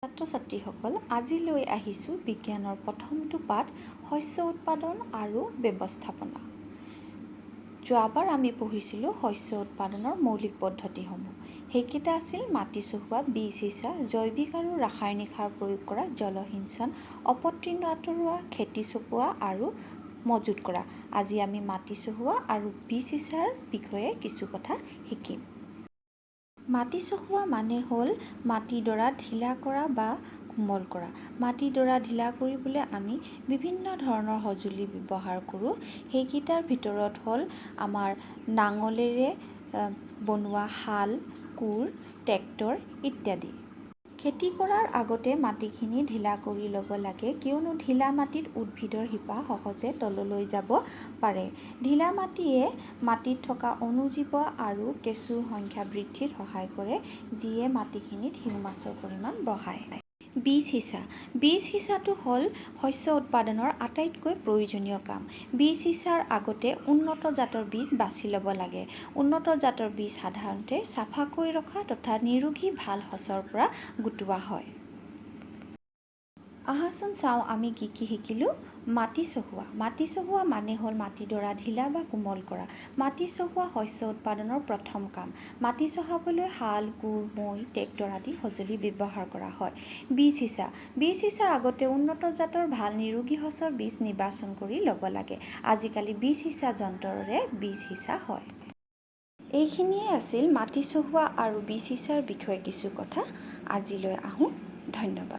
ছাত্ৰ ছাত্ৰীসকল, আজি লৈ আহিছোঁ বিজ্ঞানৰ প্ৰথমটো পাঠ, শস্য উৎপাদন আৰু ব্যৱস্থাপনা। যোৱাবাৰ আমি পঢ়িছিলোঁ শস্য উৎপাদনৰ মৌলিক পদ্ধতিসমূহ। সেইকেইটা আছিল মাটি চহোৱা, বীজ সিঁচা, জৈৱিক আৰু ৰাসায়নিক সাৰ প্ৰয়োগ কৰা, জলসিঞ্চন, অপতৃণ আঁতৰোৱা, খেতি চপোৱা আৰু মজুত কৰা। আজি আমি মাটি চহোৱা আৰু বীজ সিঁচাৰ বিষয়ে কিছু কথা শিকিম। মাটি চহোৱা মানে হ'ল মাটিডৰা ঢিলা কৰা বা কোমল কৰা। মাটিডৰা ঢিলা কৰিবলৈ আমি বিভিন্ন ধৰণৰ সঁজুলি ব্যৱহাৰ কৰোঁ। সেইকেইটাৰ ভিতৰত হ'ল আমাৰ নাঙলেৰে বনোৱা হাল, কোৰ, ট্ৰেক্টৰ ইত্যাদি। খেতি কৰাৰ আগতে মাটিখিনি ঢিলা কৰি ল'ব লাগে, কিয়নো ঢিলা মাটিত উদ্ভিদৰ শিপা সহজে তললৈ যাব পাৰে। ঢিলা মাটিয়ে মাটিত থকা অণুজীৱ আৰু কেঁচুৰ সংখ্যা বৃদ্ধিত সহায় কৰে, যিয়ে মাটিখিনিত হিউমাছৰ পৰিমাণ বঢ়ায়। বীজ সিঁচা। বীজ সিঁচাটো হ'ল শস্য উৎপাদনৰ আটাইতকৈ প্ৰয়োজনীয় কাম। বীজ সিঁচাৰ আগতে উন্নত জাতৰ বীজ বাছি ল'ব লাগে। উন্নত জাতৰ বীজ সাধাৰণতে চাফাকৈ ৰখা তথা নিৰোগী ভাল সঁচৰ পৰা গোটোৱা হয়। আহাচোন চাওঁ আমি কি কি শিকিলোঁ। মাটি চহোৱা। মাটি চহোৱা মানে হ'ল মাটিডৰা ঢিলা বা কোমল কৰা। মাটি চহোৱা শস্য উৎপাদনৰ প্ৰথম কাম। মাটি চহাবলৈ হাল, কোৰ, মৈ, ট্ৰেক্টৰ আদি সঁজুলি ব্যৱহাৰ কৰা হয়। বীজ সিঁচা। বীজ সিঁচাৰ আগতে উন্নত জাতৰ ভাল নিৰোগী সঁচৰ বীজ নিৰ্বাচন কৰি ল'ব লাগে। আজিকালি বীজ সিঁচা যন্ত্ৰৰে বীজ সিঁচা হয়। এইখিনিয়ে আছিল মাটি চহোৱা আৰু বীজ সিঁচাৰ বিষয়ে কিছু কথা। আজিলৈ আহোঁ, ধন্যবাদ।